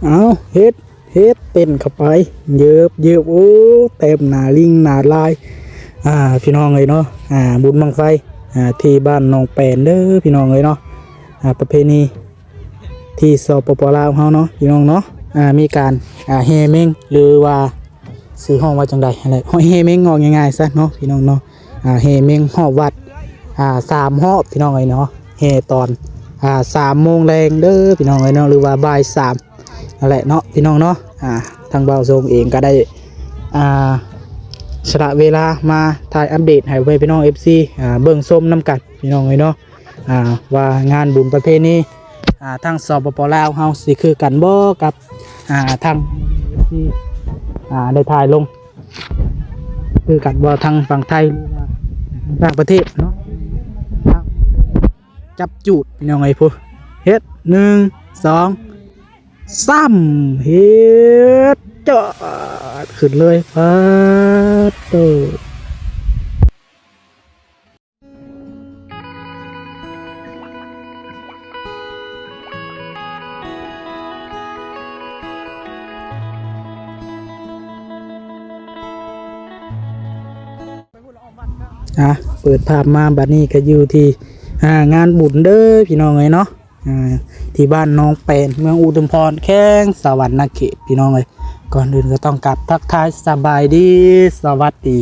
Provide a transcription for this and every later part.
ເອົາ ເຮັດ ເຮັດ ເຕັ້ນເຂົ້າໄປ ເຢິບໆ ໂອ້ ເຕັມໜ້າລິງໜ້າລາຍ ອ່າ ພີ່ນ້ອງເອີຍເນາະ ອ່າ ບຸນບັ້ງໄຟ ອ່າ ທີ່ບ້ານໜອງແປນເດີ ພີ່ນ້ອງເອີຍເນາະ ອ່າ ປະເພນີທີ່ ສປປ ລາວ ເຮົາເນາະ ພີ່ນ້ອງເນາະ ອ່າ ມີການ ອ່າ ແຫ່ເມັງ ຫຼືວ່າ ຊິຮ້ອງວ່າຈັ່ງໃດຫັ້ນແຫຼະ ແຫ່ເມັງ ເວົ້າງ່າຍໆຊະເນາະ ພີ່ນ້ອງເນາະ ອ່າ ແຫ່ເມັງຮອບວັດ ອ່າ ສາມຮອບ ພີ່ນ້ອງເອີຍເນາະ ແຫ່ຕອນ ອ່າ ສາມໂມງແລງເດີ ພີ່ນ້ອງເອີຍເນາະ ຫຼືວ່າບ່າຍສາມ ຫັ້ນແຫຼະເນາະ ພີ່ນ້ອງເນາະ ອ່າ ທາງບ່າວຊົງເອງກໍໄດ້ ອ່າ ສະຫຼະເວລາມາຖ່າຍອັບເດດໃຫ້ພໍ່ແມ່ພີ່ນ້ອງ ເອັຟຊີ ອ່າ ເບິ່ງຊົມນຳກັນ ພີ່ນ້ອງເອີຍເນາະ ອ່າ ວ່າງານບຸນປະເພນີ ອ່າ ທາງ ສປປ ລາວ ເຮົາຊິຄືກັນບໍ່ກັບ ອ່າ ທາງ ທີ່ ອ່າ ໄດ້ຖ່າຍລົງ ຄືກັນບໍ່ທາງຝັ່ງໄທ ຫຼືວ່າຕ່າງປະເທດເນາະ ຈັບຈູດ ພີ່ນ້ອງເອີຍ ຜູ້ ເຮັດ ໜຶ່ງ ສອງ ສາມ ເຮັດ ຈອດ ຂຶ້ນເລີຍ ປາດໂຕ. ອ່ະ ເປີດພາບມາບັດນີ້ກໍຢູ່ທີ່ ອ່າ ງານບຸນເດີ ພີ່ນ້ອງເອີຍເນາະ. ອ່າ ທີ່ບ້ານໜອງແປນ ເມືອງອຸທຸມພອນ ແຂວງສະຫວັນນະເຂດ ພີ່ນ້ອງເອີຍ. ກ່ອນອື່ນກໍຕ້ອງກາບທັກທາຍສະບາຍດີ ສະຫວັດດີ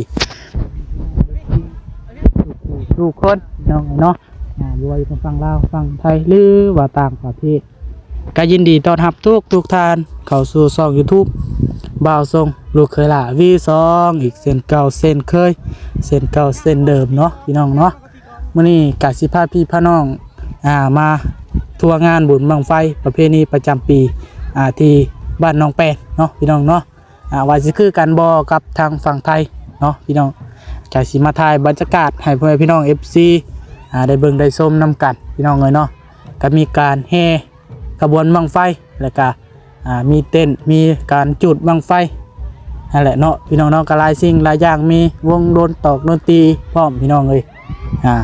ທຸກຄົນ ພີ່ນ້ອງເນາະ ອ່າ ບໍ່ວ່າຢູ່ທາງຝັ່ງລາວ ຝັ່ງໄທ ຫຼືວ່າຕ່າງປະເທດ ກໍຍິນດີຕ້ອນຮັບທຸກໆທ່ານເຂົ້າສູ່ຊ່ອງ YouTube ບ່າວຊົງ ລູກເຂີຍຫຼ້າ ວີສອງ ອີກເຊັ່ນເກົ່າເຊັ່ນເຄີຍ ເຊັ່ນເກົ່າເຊັ່ນເດີມເນາະ ພີ່ນ້ອງເນາະ. ມື້ນີ້ກະຊິພາພີ່ພານ້ອງ ອ່າ ມາທົວງານບຸນບັ້ງໄຟປະເພນີປະຈຳປີ ອ່າ ທີ່ບ້ານໜອງແປນເນາະ ພີ່ນ້ອງເນາະ. ອ່າ ວ່າຊິຄືກັນບໍ່ກັບທາງຝັ່ງໄທເນາະ ພີ່ນ້ອງ. ກະຊິມາຖ່າຍບັນຍາກາດໃຫ້ພໍ່ແມ່ພີ່ນ້ອງ ເອັຟຊີ ອ່າ ໄດ້ເບິ່ງໄດ້ຊົມນຳກັນ ພີ່ນ້ອງເອີຍເນາະ. ກະມີການແຫ່ ຂະບວນບັ້ງໄຟ ແລ້ວກະ ອ່າ ມີເຕັ້ນ ມີການຈູດບັ້ງໄຟຫັ້ນແຫຼະເນາະ ພີ່ນ້ອງເນາະ. ກະຫຼາຍສິ່ງຫຼາຍຢ່າງ ມີວົງດົນຕອກດົນຕີພ້ອມ ພີ່ນ້ອງເອີຍ. ອ່າ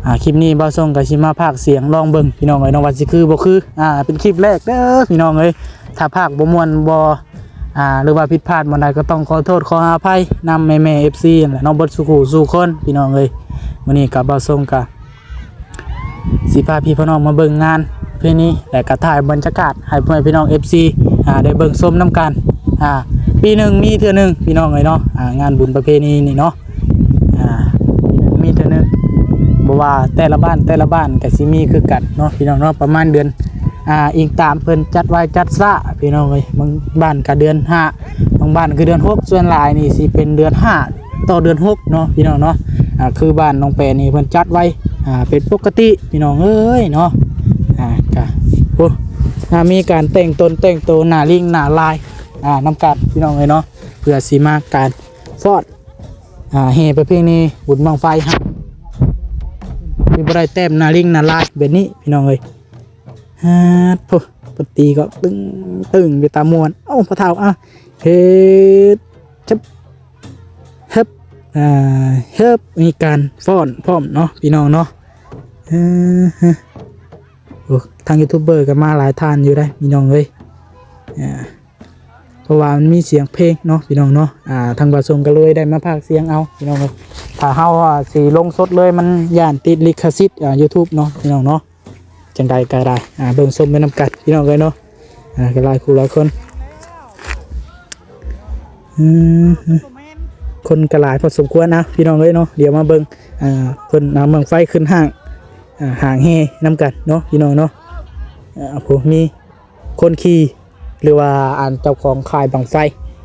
ອ່າ ຄລິບນີ້ບ່າວຊົງກະຊິມາພາກສຽງລອງເບິ່ງ ພີ່ນ້ອງເອີຍເນາະ ວ່າຊິຄືບໍ່ຄື. ອ່າ ເປັນຄລິບແລກເດີ ພີ່ນ້ອງເອີຍ. ຖ້າພາກບໍ່ມ່ວນ ບໍ່ ອ່າ ຫຼືວ່າຜິດພາດບ່ອນໃດ ກໍຕ້ອງຂໍໂທດຂໍອະໄພນຳແມ່ໆ ເອັຟຊີ ຫັ້ນແຫຼະເນາະ ເບິດສູ່ຄູ່ສູ່ຄົນ ພີ່ນ້ອງເອີຍ. ມື້ນີ້ກະບ່າວຊົງກະ ຊິພາພີ່ພານ້ອງມາເບິ່ງງານປະເພນີ ແລະກະຖ່າຍບັນຍາກາດໃຫ້ພໍ່ແມ່ພີ່ນ້ອງ ເອັຟຊີ ອ່າ ໄດ້ເບິ່ງຊົມນຳກັນ. ອ່າ ປີໜຶ່ງມີເທື່ອໜຶ່ງ ພີ່ນ້ອງເອີຍເນາະ ອ່າ ງານບຸນປະເພນີນີ້ເນາະ ອ່າ ປີໜຶ່ງມີເທື່ອໜຶ່ງ. ບໍ່ວ່າແຕ່ລະບ້ານແຕ່ລະບ້ານກະຊິມີຄືກັນເນາະ ພີ່ນ້ອງເນາະ. ປະມານເດືອນ ອ່າ ອີງຕາມເພິ່ນຈັດໄວ້ຈັດຊ້າ ພີ່ນ້ອງເອີຍ. ບາງບ້ານກະເດືອນຫ້າ ບາງບ້ານຄືເດືອນຫົກ ສ່ວນຫຼາຍນີ້ຊິເປັນເດືອນຫ້າ ຕໍ່ເດືອນຫົກເນາະ ພີ່ນ້ອງເນາະ. ອ່າ ຄືບ້ານໜອງແປນນີ້ເພິ່ນຈັດໄວ້ ອ່າ ເປັນປົກກະຕິ ພີ່ນ້ອງເອີຍເນາະ. ອ່າ ກະ ໂອ້ ອ່າ ມີການແຕ່ງຕົນແຕ່ງໂຕ ໜ້າລິງໜ້າລາຍ ອ່າ ນຳກັນ ພີ່ນ້ອງເອີຍເນາະ ເພື່ອຊິມາການຟ້ອນ ອ່າ ແຫ່ປະເພນີບຸນບັ້ງໄຟ ຊິບໍ່ໄດ້ແຕ້ມໜ້າລິງໜ້າລາຍແບບນີ້ ພີ່ນ້ອງເອີຍ. ຮາດ ໂອ້ ປະຕີກໍຕຶງໆ ເປັນຕາມ່ວນ. ເອົ້າ ພໍ່ເຖົ້າ ອ່ະ ເຮັດ ຊຶບ ຮຶບ ອ່າ ຮຶບ ມີການຟ້ອນພ້ອມເນາະ ພີ່ນ້ອງເນາະ. ເອີ ໂອ້ ທາງຢູທູບເບີກໍມາຫຼາຍທ່ານຢູ່ເດ້ ພີ່ນ້ອງເອີຍ. ອ່າ ເພາະວ່າມັນມີສຽງເພງເນາະ ພີ່ນ້ອງເນາະ. ອ່າ ທາງບ່າວຊົງກໍເລີຍໄດ້ມາພາກສຽງເອົາ ພີ່ນ້ອງເອີຍ. ຖ້າເຮົາ ອ່າ ຊິລົງສົດເລີຍ ມັນຢ້ານຕິດລິຂະສິດ ອ່າ ຢູທູບເນາະ ພີ່ນ້ອງເນາະ. ຈັ່ງໃດກໍໄດ້ ອ່າ ເບິ່ງຊົມໄປນຳກັນ ພີ່ນ້ອງເອີຍເນາະ. ອ່າ ກໍຫຼາຍຄູ່ຫຼາຍຄົນ ອືມ ຄົນກໍຫຼາຍພໍສົມຄວນ. ອ່ະ ພີ່ນ້ອງເອີຍເນາະ ດຽວມາເບິ່ງ ອ່າ ເພິ່ນເອົາບັ້ງໄຟຂຶ້ນຫ້າງ ອ່າ ຫ້າງແຫ່ນຳກັນເນາະ ພີ່ນ້ອງເນາະ. ອ່າ ຜູ້ມີຄົນຂີ່ ຫຼືວ່າອັນເຈົ້າຂອງຄ້າຍບັ້ງໄຟ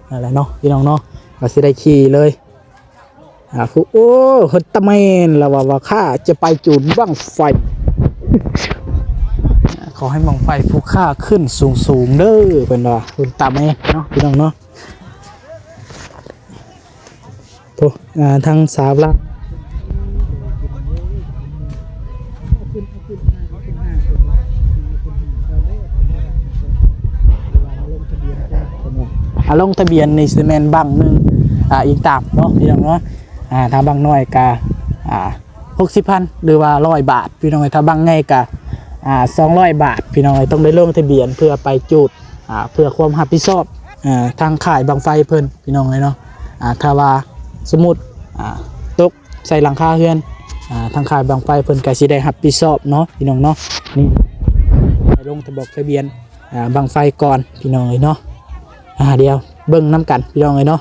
ນັ້ນແຫຼະເນາະ ພີ່ນ້ອງເນາະ ກໍຊິໄດ້ຂີ່ເລີຍ. ອ່າ ຜູ້ ໂອ້ ເພິ່ນຕະແມ່ນລະວ່າ ວ່າຂ້າຈະໄປຈູດບັ້ງໄຟ ຂໍໃຫ້ບັ້ງໄຟຜູ້ຂ້າຂຶ້ນສູງໆເດີ ເພິ່ນວ່າ ເພິ່ນຕະແມ່ນເນາະ ພີ່ນ້ອງເນາະ. ໂອ້ ອ່າ ທາງສາວລາວ ອ່າ ລົງທະບຽນນີ້ຊິແມ່ນບັ້ງໜຶ່ງ ອ່າ ອີງຕາມເນາະ ພີ່ນ້ອງເນາະ. ອ່າ ຖ້າບັ້ງນ້ອຍກະ ອ່າ ຫົກສິບພັນ ຫຼືວ່າຮ້ອຍບາດ ພີ່ນ້ອງເອີຍ. ຖ້າບັ້ງໃຫຍ່ກະ ອ່າ ສອງຮ້ອຍບາດ ພີ່ນ້ອງເອີຍ. ຕ້ອງໄດ້ລົງທະບຽນເພື່ອໄປຈູດ ອ່າ ເພື່ອຄວາມຮັບຜິດຊອບ ອ່າ ທາງຄ້າຍບັ້ງໄຟເພິ່ນ ພີ່ນ້ອງເອີຍເນາະ. ອ່າ ຖ້າວ່າສົມມຸດ ອ່າ ຕົກໃສ່ຫຼັງຄາເຮືອນ ອ່າ ທາງຄ້າຍບັ້ງໄຟເພິ່ນກໍຊິໄດ້ຮັບຜິດຊອບເນາະ ພີ່ນ້ອງເນາະ. ນີ້ ໄປລົງທະບອກທະບຽນ ອ່າ ບັ້ງໄຟກ່ອນ ພີ່ນ້ອງເອີຍເນາະ. ອ່າ ດຽວເບິ່ງນຳກັນ ພີ່ນ້ອງເອີຍເນາະ.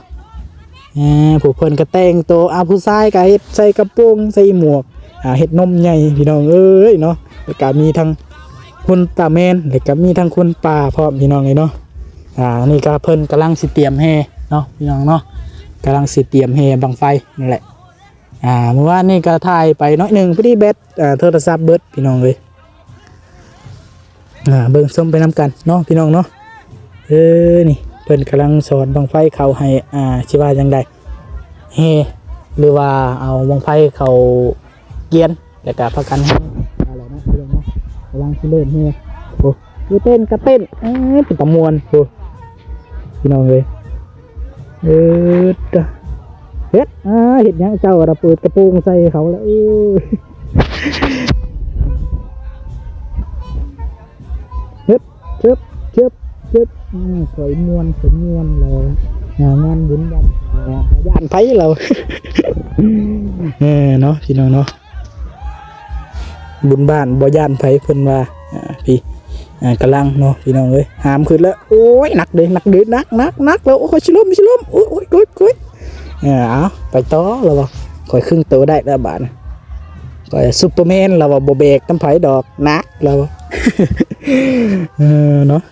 ເອີ ຜູ້ເພິ່ນກໍແຕ່ງໂຕ ອ່າ ຜູ້ຊາຍກໍເຮັດໃສ່ກະໂປງ ໃສ່ໝວກ ອ່າ ເຮັດນົມໃຫຍ່ ພີ່ນ້ອງເອີຍເນາະ. ແລ້ວກໍມີທັງຄຸນຕາແມນ ແລ້ວກໍມີທັງຄຸນປາພ້ອມ ພີ່ນ້ອງເອີຍເນາະ. ອ່າ ນີ້ກໍເພິ່ນກຳລັງຊິຕຽມແຫ່ເນາະ ພີ່ນ້ອງເນາະ, ກຳລັງຊິຕຽມແຫ່ບັ້ງໄຟນັ້ນແຫຼະ. ອ່າ ມື້ວານນີ້ກໍຖ່າຍໄປໜ້ອຍໜຶ່ງ ພໍດີແບັດ ອ່າ ໂທລະສັບເບິດ ພີ່ນ້ອງເອີຍ. ອ່າ ເບິ່ງຊົມໄປນຳກັນເນາະ ພີ່ນ້ອງເນາະ. ເອີ ນີ້ເພິ່ນກຳລັງສອນບັ້ງໄຟເຂົ້າໃຫ້ ອ່າ ຊິວ່າຈັ່ງໃດ ແຫ່ ຫຼືວ່າເອົາບັ້ງໄຟເຂົ້າກຽນ ແລ້ວກໍພາກັນແຫ່ ອາ ແລ້ວເນາະ ພີ່ນ້ອງເນາະ. ກຳລັງຊິເລີ່ມແຫ່ ໂອ້ ຄືເຕັ້ນກໍເຕັ້ນ ເອີ ເປັນຕາມ່ວນ ໂອ້ ພີ່ນ້ອງເອີຍ. ເອີ ຕະ ເຮັດ ອ່າ ເຮັດຫຍັງເຈົ້າລະ ເປີດກະໂປງໃສ່ເຂົາລະ ເອີ ເຮັດ ເຈັບ ເຈັບ ເຈັບ ອືມ ຂ້ອຍມ່ວນ ຂ້ອຍມ່ວນລະ ອ່າ ງານບຸນບ້ານ ອ່າ ບໍ່ຢ້ານໃຜລະ ເອີ ເນາະ ພີ່ນ້ອງເນາະ. ບຸນບ້ານບໍ່ຢ້ານໃຜເພິ່ນວ່າ. ອ່າ ພີ່ ອ່າ ກຳລັງເນາະ ພີ່ນ້ອງເອີຍ ຫາມຂຶ້ນແລ້ວ. ໂອ້ຍ ໜັກເດ້ ໜັກເດ້ ໜັກ ໜັກ ໜັກແລ້ວ. ໂອ້ຍ ຊິລົ້ມ ຊິລົ້ມ ໂອ້ຍ ໂອ້ຍ ໂອ້ຍ ໂອ້ຍ. ເອີ ເອົາ ໄປຕໍ່ລະວ່າ ຂ້ອຍຄຶງໂຕໄດ້ລະບາດນີ້ ຂ້ອຍຊຸບເປີແມນລະວ່າ ບໍ່ແບກນຳໃຜດອກ ໜັກລະວ່າ. ເອີ ເນາະ.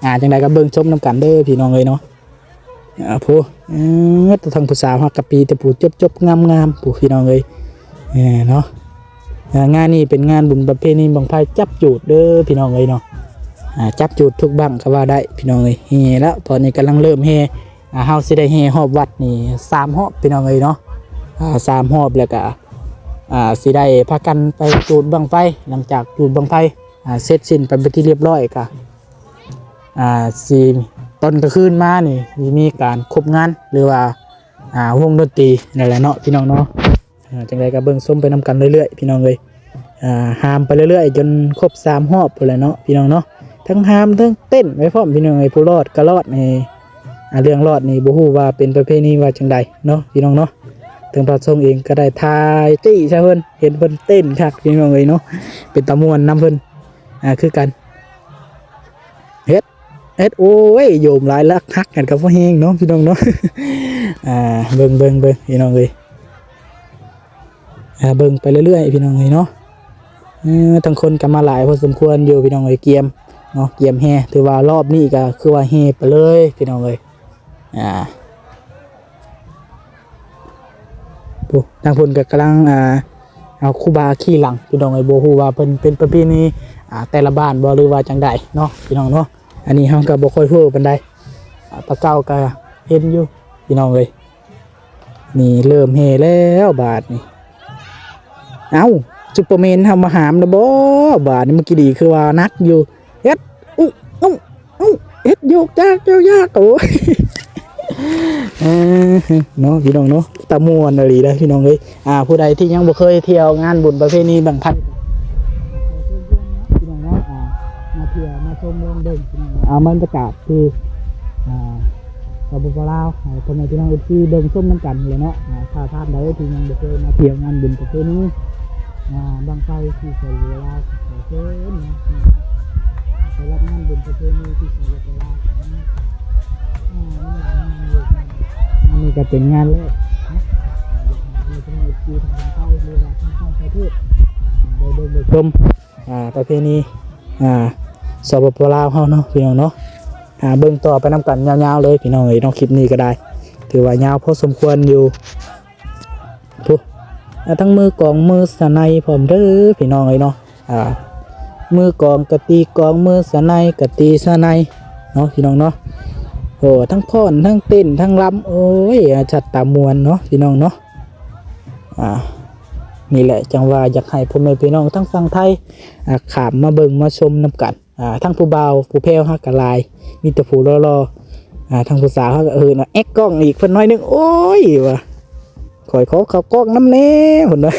ອ່າ ຈັ່ງໃດກໍເບິ່ງຊົມນຳກັນເດີ ພີ່ນ້ອງເອີຍເນາະ. ອ່າ ຜູ້ ເອີ ແຕ່ທາງຜູ້ສາວຮັກກະປີ ແຕ່ຜູ້ຈົບໆງາມໆ ຜູ້ ພີ່ນ້ອງເອີຍ ເອີ ເນາະ. ອ່າ ງານນີ້ເປັນງານບຸນປະເພນີບັ້ງໄຟຈັບຈູດເດີ ພີ່ນ້ອງເອີຍເນາະ. ອ່າ ຈັບຈູດທຸກບັ້ງກໍວ່າໄດ້ ພີ່ນ້ອງເອີຍ. ແຫ່ແລ້ວ ຕອນນີ້ກຳລັງເລີ່ມແຫ່ ອ່າ ເຮົາຊິໄດ້ແຫ່ຮອບວັດນີ້ສາມຮອບ ພີ່ນ້ອງເອີຍເນາະ. ອ່າ ສາມຮອບ ແລ້ວກໍ ອ່າ ຊິໄດ້ພາກັນໄປຈູດບັ້ງໄຟ. ຫຼັງຈາກຈູດບັ້ງໄຟ ອ່າ ເສັດສິ້ນໄປເປັນທີ່ລຽບຮ້ອຍ ກະ ອ່າ ຊິ ຕອນກາງຄືນມານີ້ ຊິມີການຄົບງານ ຫຼືວ່າ ອ່າ ວົງດົນຕີນັ້ນແຫຼະເນາະ ພີ່ນ້ອງເນາະ. ອ່າ ຈັ່ງໃດກໍເບິ່ງຊົມໄປນຳກັນເລື້ອຍໆ ພີ່ນ້ອງເອີຍ. ອ່າ ຫາມໄປເລື້ອຍໆ ຈົນຄົບສາມຮອບພຸ້ນແຫຼະເນາະ ພີ່ນ້ອງເນາະ. ທັງຫາມທັງເຕັ້ນໄປພ້ອມ ພີ່ນ້ອງເອີຍ. ຜູ້ລອດກໍລອດນີ້ ອ່າ ເລື່ອງລອດນີ້ບໍ່ຮູ້ວ່າເປັນປະເພນີວ່າຈັ່ງໃດເນາະ ພີ່ນ້ອງເນາະ. ທາງພະສົງເອງກໍໄດ້ຖ່າຍຈີ້ໃສ່ເພິ່ນ ເຫັນເພິ່ນເຕັ້ນຄັກ ພີ່ນ້ອງເອີຍເນາະ. ເປັນຕາມ່ວນນຳເພິ່ນ ອ່າ ຄືກັນ. ເຮັດ ເຮັດ ໂອ້ຍ ໂຍມຫຼາຍ ຫຼັກຫັກກັນກໍພໍແຮງເນາະ ພີ່ນ້ອງເນາະ. ອ່າ ເບິ່ງ ເບິ່ງ ເບິ່ງ ພີ່ນ້ອງເອີຍ. ອ່າ ເບິ່ງໄປເລື້ອຍໆ ພີ່ນ້ອງເອີຍເນາະ. ເອີ ທັງຄົນກໍມາຫຼາຍພໍສົມຄວນຢູ່ ພີ່ນ້ອງເອີຍ. ກຽມເນາະ ກຽມແຫ່ ຖືວ່າລອບນີ້ກໍຄືວ່າແຫ່ໄປເລີຍ ພີ່ນ້ອງເອີຍ. ອ່າ ຜູ້ ທາງພຸ້ນກໍກຳລັງ ອ່າ ເອົາຄູບາຂີ່ຫຼັງ ພີ່ນ້ອງເອີຍ. ບໍ່ຮູ້ວ່າເພິ່ນເປັນປະເພນີ ອ່າ ແຕ່ລະບ້ານບໍ່ ຫຼືວ່າຈັ່ງໃດເນາະ ພີ່ນ້ອງເນາະ. ອັນນີ້ເຮົາກໍບໍ່ຄ່ອຍຮູ້ປານໃດ ອ່າ ແຕ່ເກົ່າກໍເຫັນຢູ່ ພີ່ນ້ອງເອີຍ. ນີ້ເລີ່ມແຫ່ແລ້ວບາດນີ້. ເອົ້າ ຊຸບເປີແມນເຮົາມາຫາມແລ້ວບໍ? ບາດນີ້ເມື່ອກີ້ນີ້ຄືວ່າໜັກຢູ່. ເຮັດ ອຸ ອຸ ອຸ ເຮັດໂຍກຈາກໂຍກຍາກ. ໂອ້ຍ ເອີ ເນາະ ພີ່ນ້ອງເນາະ. ຕາມ່ວນອີ່ຫຼີເດີ ພີ່ນ້ອງເອີຍ. ອ່າ ຜູ້ໃດທີ່ຍັງບໍ່ເຄີຍທ່ຽວງານບຸນປະເພນີບັ້ງໄຟ ພີ່ນ້ອງເນາະ ອ່າ ມາທ່ຽວມາຊົມລອງເບິ່ງ ພີ່ນ້ອງເນາະ. ອ່າ ບັນຍາກາດທີ່ ອ່າ ສປປ ລາວ ໃຫ້ພໍ່ແມ່ພີ່ນ້ອງ ເອັຟຊີ ເບິ່ງຊົມນຳກັນແຫຼະເນາະ. ອ່າ ຖ້າທ່ານໃດທີ່ຍັງບໍ່ເຄີຍມາທ່ຽວງານບຸນປະເພນີ ອ່າ ບັ້ງໄຟທີ່ສປປ ລາວ ຂໍເຊີນເນາະ ສຳລັບງານບຸນປະເພນີທີ່ສປປ ລາວ ອ່າ ມີຫຼາຍງານຢູ່. ອັນນີ້ກໍເປັນງານແລກເນາະ ອ່າ ຢາກໃຫ້ພໍ່ແມ່ພີ່ນ້ອງ ທາງໄທ ຫຼືວ່າທາງຕ່າງປະເທດ ໄດ້ເບິ່ງໄດ້ຊົມ ອ່າ ປະເພນີ ອ່າ ສປປ ລາວ ເຮົາເນາະ ພີ່ນ້ອງເນາະ. ອ່າ ເບິ່ງຕໍ່ໄປນຳກັນຍາວໆເລີຍ ພີ່ນ້ອງເອີຍເນາະ. ຄລິບນີ້ກໍໄດ້ ຖືວ່າຍາວພໍສົມຄວນຢູ່. ພຸ້ນ ອ່າ ທັງມືກອງມືສະໄນພ້ອມເດີ ພີ່ນ້ອງເອີຍເນາະ. ອ່າ ມືກອງກະຕີກອງ ມືສະໄນກະຕີສະໄນເນາະ ພີ່ນ້ອງເນາະ. ໂອ້ ທັງຟ້ອນ ທັງເຕັ້ນ ທັງລຳ ໂອ້ຍ ອ່າ ຈັດຕາມ່ວນເນາະ ພີ່ນ້ອງເນາະ. ອ່າ ນີ້ແຫຼະ ຈັ່ງວ່າຢາກໃຫ້ພໍ່ແມ່ພີ່ນ້ອງທັງຝັ່ງໄທ ອ່າ ຂ້າມມາເບິ່ງມາຊົມນຳກັນ. ອ່າ ທັງຜູ້ບ່າວຜູ້ແພ້ວເຮົາກໍຫຼາຍ ມີແຕ່ຜູ້ຫຼໍ່ໆ. ອ່າ ທັງຜູ້ສາວເຮົາກໍເອີ້ນວ່າແອັກກ້ອງອີກເພິ່ນໜ້ອຍໜຶ່ງ. ໂອ້ຍ ວ່າ ຂ້ອຍຂໍເຂົ້າກ້ອງນຳແດ່ ເພິ່ນວ່າ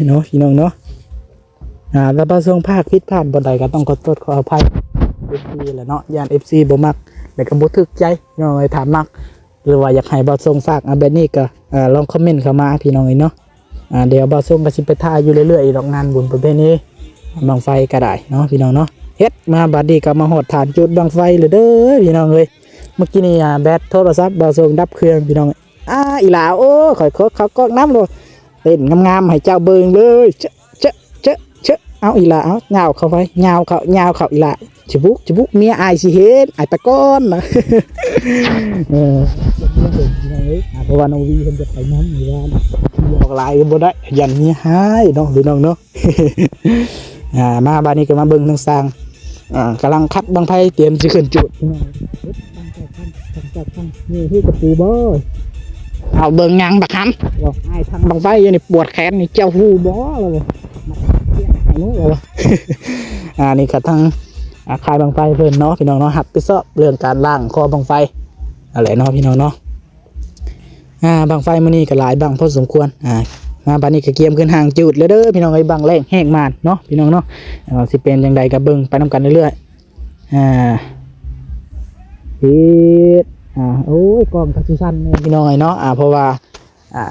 ເນາະ ພີ່ນ້ອງເນາະ. ອ່າ ແລ້ວບ່າວຊົງພາກຜິດພາດບ່ອນໃດກໍຕ້ອງຂໍໂທດຂໍອະໄພ ເອັຟຊີ ແຫຼະເນາະ, ຢ້ານ ເອັຟຊີ ບໍ່ມັກ ແລ້ວກໍບໍ່ຖືກໃຈເນາະ. ຖ້າມັກ ຫຼືວ່າຢາກໃຫ້ບ່າວຊົງພາກ ອ່າ ແບບນີ້ກໍ ອ່າ ລອງຄອມເມັນເຂົ້າມາພີ່ນ້ອງເອີຍເນາະ. ອ່າ ດຽວບ່າວຊົງກໍຊິໄປຖ່າຍຢູ່ເລື້ອຍໆ ດອກ ງານບຸນປະເພນີບັ້ງໄຟກໍໄດ້ເນາະ ພີ່ນ້ອງເນາະ. ເຮັດມາບາດນີ້ກໍມາຮອດຖານຈຸດບັ້ງໄຟແລ້ວເດີ ພີ່ນ້ອງເອີຍ. ເມື່ອກີ້ນີ້ ອ່າ ແບັດໂທລະສັບບ່າວຊົງດັບເຄື່ອງ ພີ່ນ້ອງ. ອ່າ ອີ່ຫຼ້າ ໂອ້ ຂ້ອຍຂໍເຂົ້າກ້ອງນຳໂລດ ເຕັ້ນງາມໆໃຫ້ເຈົ້າເບິ່ງເລີຍ. ເຈາະ ເຈາະ ເຈາະ ເຈາະ ເອົາ ອີ່ຫຼ້າ ເອົາ ຍາວເຂົ້າໄປ ຍາວເຂົ້າ ຍາວເຂົ້າ ອີ່ຫຼ້າ. ຈະບຸກ ຈະບຸກ ເມຍອ້າຍຊິເຫັນ ອ້າຍຕາກອນນະ. ເອີ ເພາະວ່ານ້ອງວີເພິ່ນຈະໄປນຳ ຫຼືວ່າອອກຫຼາຍກໍບໍ່ໄດ້ ຢ້ານເມຍຮ້າຍເນາະ ພີ່ນ້ອງເນາະ. ອ່າ ມາບາດນີ້ກໍມາເບິ່ງທາງຊ່າງ ອ່າ ກຳລັງຄັດບັ້ງໄຟ ຕຽມຊິຂຶ້ນຈູດ ພີ່ນ້ອງ. ເຮັດຕັ້ງໃຈທຳ ຕັ້ງໃຈທຳ ນີ້ຄືກະປູບໍ່? ເອົາເບິ່ງຫຍັງບັກຫຳ ບອກອ້າຍທຳບັ້ງໄຟຢູ່ນີ້ ປວດແຂນນີ້ ເຈົ້າຮູ້ບໍ່? ລະບໍ່ ມາເຮັດໃຫ້ໜູ ລະບໍ່. ອ່າ ນີ້ກໍທາງ ອ່າ ຄ້າຍບັ້ງໄຟເພິ່ນເນາະ ພີ່ນ້ອງເນາະ ຮັບຜິດຊອບເລື່ອງການລ້າງຄໍບັ້ງໄຟນັ້ນແຫຼະເນາະ ພີ່ນ້ອງເນາະ. ອ່າ ບັ້ງໄຟມື້ນີ້ກໍຫຼາຍບັ້ງພໍສົມຄວນ. ອ່າ ມາບາດນີ້ກໍກຽມຂຶ້ນຫ້າງຈູດແລ້ວເດີ ພີ່ນ້ອງເອີຍ. ບັ້ງແລກແຫກມ່ານເນາະ ພີ່ນ້ອງເນາະ. ເອີ ຊິເປັນຈັ່ງໃດກໍເບິ່ງໄປນຳກັນເລື້ອຍໆ. ອ່າ ເຮັດ ອ່າ ໂອ້ຍ ກ້ອງກໍຊິສັ່ນແດ່ ພີ່ນ້ອງເອີຍເນາະ. ອ່າ ເພາະວ່າ ອ່າ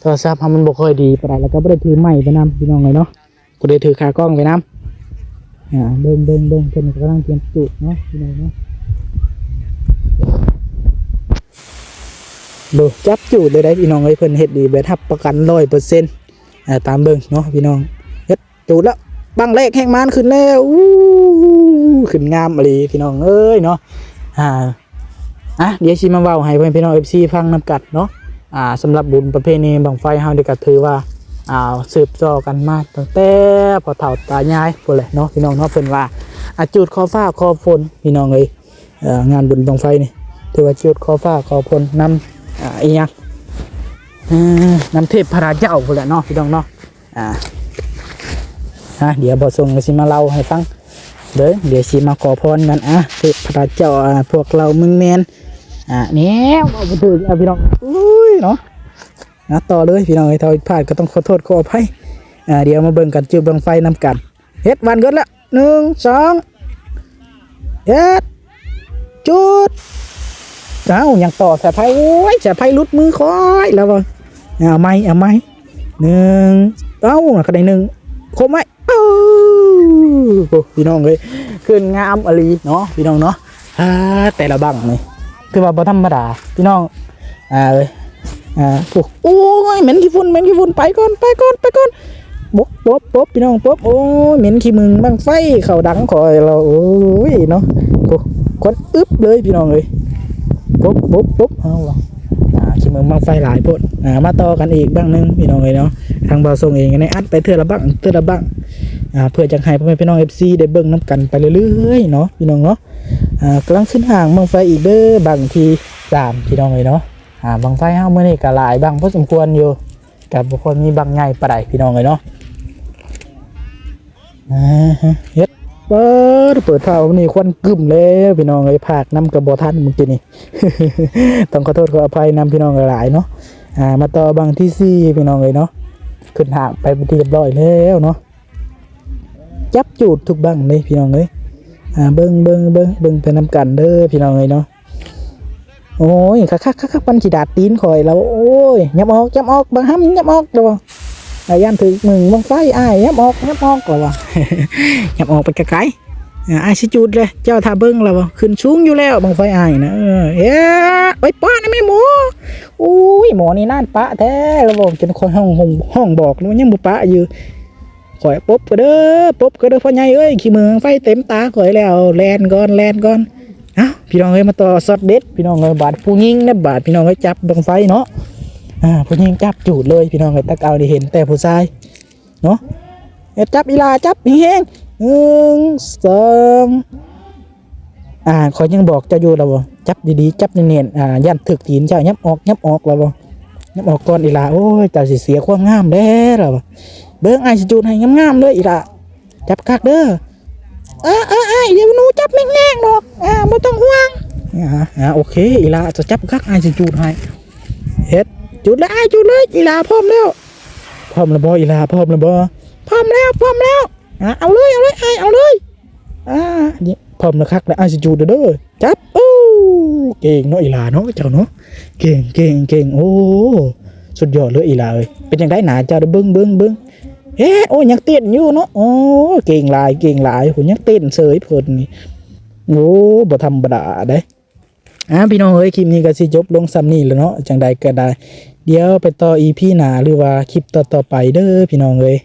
ໂທລະສັບເຮົາມັນບໍ່ຄ່ອຍດີປານໃດ ແລ້ວກໍບໍ່ໄດ້ຖືໄມໄປນຳ ພີ່ນ້ອງເອີຍເນາະ. ບໍ່ໄດ້ຖືຂາກ້ອງໄປນຳ. ອ່າ ເບິ່ງ ເບິ່ງ ເບິ່ງ ເພິ່ນກຳລັງກຽມຈູດເນາະ ພີ່ນ້ອງເນາະ. ໂດ ຈັບຈູດເລີຍໄດ໋ ພີ່ນ້ອງເອີຍ. ເພິ່ນເຮັດດີແບບຮັບປະກັນຮ້ອຍເປີເຊັນ. ອ່າ ຕາມເບິ່ງເນາະ ພີ່ນ້ອງ. ເຮັດ ຈູດລະ ບັ້ງແລກແຫກມ່ານຂຶ້ນແລ້ວ. ອູ້ ຂຶ້ນງາມອີ່ຫຼີ ພີ່ນ້ອງເອີຍເນາະ. ອ່າ ອ່ະ ດຽວຊິມາເວົ້າໃຫ້ພໍ່ແມ່ພີ່ນ້ອງ ເອັຟຊີ ຟັງນຳກັນເນາະ. ອ່າ ສຳລັບບຸນປະເພນີບັ້ງໄຟເຮົານີ້ກໍຖືວ່າ ອ່າ ສືບຕໍ່ກັນມາຕັ້ງແຕ່ພໍ່ເຖົ້າຕາຍາຍພຸ້ນແຫຼະເນາະ ພີ່ນ້ອງເນາະ. ເພິ່ນວ່າ ອ່າ ຈູດຂໍຟ້າຂໍຝົນ ພີ່ນ້ອງເອີຍ. ເອີ ງານບຸນບັ້ງໄຟນີ້ຖືວ່າຈູດຂໍຟ້າຂໍຝົນນຳ ອ່າ ອີ່ຫຍັງ ເອີ ນຳເທບພະລາເຈົ້າພຸ້ນແຫຼະເນາະ ພີ່ນ້ອງເນາະ. ອ່າ ອ່າ ດຽວບ່າວຊົງກໍຊິມາເລົ່າໃຫ້ຟັງເດີ ດຽວຊິມາຂໍພອນກັນ. ອ່າ ເທບພະລາເຈົ້າ ອ່າ ພວກເຫຼົ່າເມືອງແມນ ອ່າ ແນວເວົ້າບໍ່ຖືກແລ້ວ ພີ່ນ້ອງ. ອຸ້ຍເນາະ ອ່າ ຕໍ່ເລີຍ ພີ່ນ້ອງເອີຍ. ຖ້າຜິດພາດກໍຕ້ອງຂໍໂທດຂໍອະໄພ. ອ່າ ດຽວມາເບິ່ງກັນ ຈູດບັ້ງໄຟນຳກັນ. ເຮັດ ວານເກີດແລ້ວ ໜຶ່ງ ສອງ ເຮັດ ຈູດ. ເອົ້າ ຍັງຕໍ່ສາຍໄຟ. ໂອ້ຍ ສາຍໄຟຫຼຸດມືຂ້ອຍແລ້ວວ່າ. ເອົາໃໝ່ ເອົາໃໝ່ ໜຶ່ງ ເອົ້າ ກໍໄດ້ໜຶ່ງ ຄົມໄວ້. ໂອ້ ພີ່ນ້ອງເອີຍ ຂຶ້ນງາມອີ່ຫຼີເນາະ ພີ່ນ້ອງເນາະ. ອ່າ ແຕ່ລະບັ້ງນີ້ຖືວ່າບໍ່ທຳມະດາ ພີ່ນ້ອງ. ອ່າ ເອີຍ ອ່າ ໂອ້ ໂອ້ຍ ເໝັນຂີ້ຝຸ່ນ ເໝັນຂີ້ຝຸ່ນ ໄປກ່ອນ ໄປກ່ອນ ໄປກ່ອນ. ປົບ ປົບ ປົບ ພີ່ນ້ອງ ປົບ. ໂອ້ຍ ເໝັນຂີ້ມຶງບັ້ງໄຟເຂົ້າດັງຂ້ອຍແລ້ວ. ໂອ້ຍເນາະ ໂອ້ ຄວັນອຶບເລີຍ ພີ່ນ້ອງເອີຍ. ປົບ ປົບ ປົບ. ເອົາວ່າ ອ່າ ຂີ້ມຶງບັ້ງໄຟຫຼາຍໂພດ. ອ່າ ມາຕໍ່ກັນອີກບັ້ງໜຶ່ງ ພີ່ນ້ອງເອີຍເນາະ. ທາງບ່າວຊົງເອງກໍໄດ້ອັດໄປເທື່ອລະບັ້ງ ເທື່ອລະບັ້ງ ອ່າ ເພື່ອຈະໃຫ້ພໍ່ແມ່ພີ່ນ້ອງ ເອັຟຊີ ໄດ້ເບິ່ງນຳກັນໄປເລື້ອຍໆເນາະ ພີ່ນ້ອງເນາະ. ອ່າ ກຳລັງຂຶ້ນຫ້າງບັ້ງໄຟອີກເດີ ບັ້ງທີສາມ ພີ່ນ້ອງເອີຍເນາະ. ອ່າ ບັ້ງໄຟເຮົາມື້ນີ້ກໍຫຼາຍບັ້ງພໍສົມຄວນຢູ່ ກໍບໍ່ຄ່ອຍມີບັ້ງໃຫຍ່ປານໃດ ພີ່ນ້ອງເອີຍເນາະ. ອ່າ ເຮັດ ເປີດ ເປີດຟ້າມື້ນີ້ຄວັນກຶ້ມແລ້ວ ພີ່ນ້ອງເອີຍ. ພາກນຳກໍບໍ່ທັນມື້ກີ້ນີ້ ຕ້ອງຂໍໂທດຂໍອະໄພນຳ ພີ່ນ້ອງຫຼາຍໆເນາະ. ອ່າ ມາຕໍ່ບັ້ງທີສີ່ ພີ່ນ້ອງເອີຍເນາະ. ຂຶ້ນຫ້າງໄປເປັນທີ່ຮຽບຮ້ອຍແລ້ວເນາະ. ຈັບຈູດທຸກບັ້ງເດ້ ພີ່ນ້ອງເອີຍ. ອ່າ ເບິ່ງ ເບິ່ງ ເບິ່ງ ເບິ່ງໄປນຳກັນເດີ ພີ່ນ້ອງເອີຍເນາະ. ໂອ້ຍ ຄັກໆໆໆ ມັນຊິດາດຕີນຂ້ອຍແລ້ວ. ໂອ້ຍ ຫຍັບອອກ ຫຍັບອອກ ບັກຫຳ ຫຍັບອອກແລ້ວ. ອ້າຍ ຢ້ານຖືກມຶງບັ້ງໄຟ ອ້າຍ ຫຍັບອອກ ຫຍັບອອກແລ້ວ. ຫຍັບອອກໄປໄກໆ ອ້າຍຊິຈູດແລ້ວ ເຈົ້າຖ້າເບິ່ງແລ້ວ. ຂຶ້ນສູງຢູ່ແລ້ວບັ້ງໄຟອ້າຍນະ. ເອີ ເອີ ໂອ້ຍ ປ້ານແມ່ໝໍ. ໂອ້ຍ ໝໍນີ້ນານປະແທ້ແລ້ວ ຈົນຂ້ອຍຮ້ອງ ຮ້ອງ ຮ້ອງບອກແລ້ວ ຍັງບໍ່ປະຢູ່. ຂ້ອຍປົບກໍເດີ ປົບກໍເດີ ພໍ່ໃຫຍ່ເອີຍ ຂີ້ເໝືອງໄຟເຕັມຕາຂ້ອຍແລ້ວ ແລ່ນກ່ອນ ແລ່ນກ່ອນ. ເອົ້າ ພີ່ນ້ອງເອີຍ ມາຕໍ່ຊັອດເດັດ ພີ່ນ້ອງເອີຍ. ບາດຜູ້ຍິງນະ ບາດ ພີ່ນ້ອງເອີຍ ຈັບບັ້ງໄຟເນາະ. ອ່າ ຜູ້ຍິງຈັບຈູດເລີຍ ພີ່ນ້ອງເອີຍ. ແຕ່ເກົ່ານີ້ເຫັນແຕ່ຜູ້ຊາຍເນາະ. ເຮັດ ຈັບ ອີ່ຫຼ້າ ຈັບແຮງໆ ໜຶ່ງ ສອງ ອ່າ ຂ້ອຍຍັງບອກເຈົ້າຢູ່ລະບໍ່ ຈັບດີໆ ຈັບແໜ້ນໆ ອ່າ ຢ້ານຖືກຕີນເຈົ້າ. ຫຍັບອອກ ຫຍັບອອກລະບໍ່ ຫຍັບອອກກ່ອນ ອີ່ຫຼ້າ. ໂອ້ຍ ເຈົ້າຊິເສຍຄວາມງາມແລ້ວລະບໍ່. ເບິ່ງ ອ້າຍຊິຈູດໃຫ້ງາມໆເລີຍ ອີ່ຫຼ້າ ຈັບຄັກເດີ. ເອີໆ ອ້າຍ ດຽວໜູຈັບແຮງໆດອກ ອ່າ ບໍ່ຕ້ອງຫ່ວງ. ອ່າ ອ່າ ໂອເຄ ອີ່ຫຼ້າ ເຈົ້າຈັບຄັກ ອ້າຍຊິຈູດໃຫ້. ເຮັດ ຈູດເລີຍ ອ້າຍ ຈູດເລີຍ. ອີ່ຫຼ້າ ພ້ອມແລ້ວ ພ້ອມລະບໍ່ ອີ່ຫຼ້າ ພ້ອມລະບໍ່? ພ້ອມແລ້ວ ພ້ອມແລ້ວ ອ່າ ເອົາເລີຍ ເອົາເລີຍ ອ້າຍ ເອົາເລີຍ ອ່າ ພ້ອມແລ້ວຄັກແລ້ວ ອ້າຍຊິຈູດເດີ ຈັບ ໂອ້ ເກັ່ງເນາະ ອີ່ຫຼ້າເນາະ ເຈົ້າເນາະ ເກັ່ງ ເກັ່ງ ເກັ່ງ ໂອ້ ສຸດຍອດເລີຍ ອີ່ຫຼ້າເອີຍ ເປັນຈັ່ງໃດໜ້າເຈົ້າ ເບິ່ງ ເບິ່ງ ເບິ່ງ ເອ ໂອ້ ຍັງເຕັ້ນຢູ່ເນາະ ໂອ້ ເກັ່ງຫຼາຍ ເກັ່ງຫຼາຍ ໂຫ ຍັງເຕັ້ນເສີຍເພິ່ນນີ້ ໂອ້ ບໍ່ທຳມະດາເດ້. ອ່າ ພີ່ນ້ອງເອີຍ ຄລິບນີ້ກໍຊິຈົບລົງສ່ຳນີ້ແຫຼະເນາະ ຈັ່ງໃດກໍໄດ້ ດຽວໄປຕໍ່ອີພີໜ້າ ຫຼືວ່າຄລິບຕໍ່ໆໄປເດີ ພີ່ນ້ອງເອີຍ.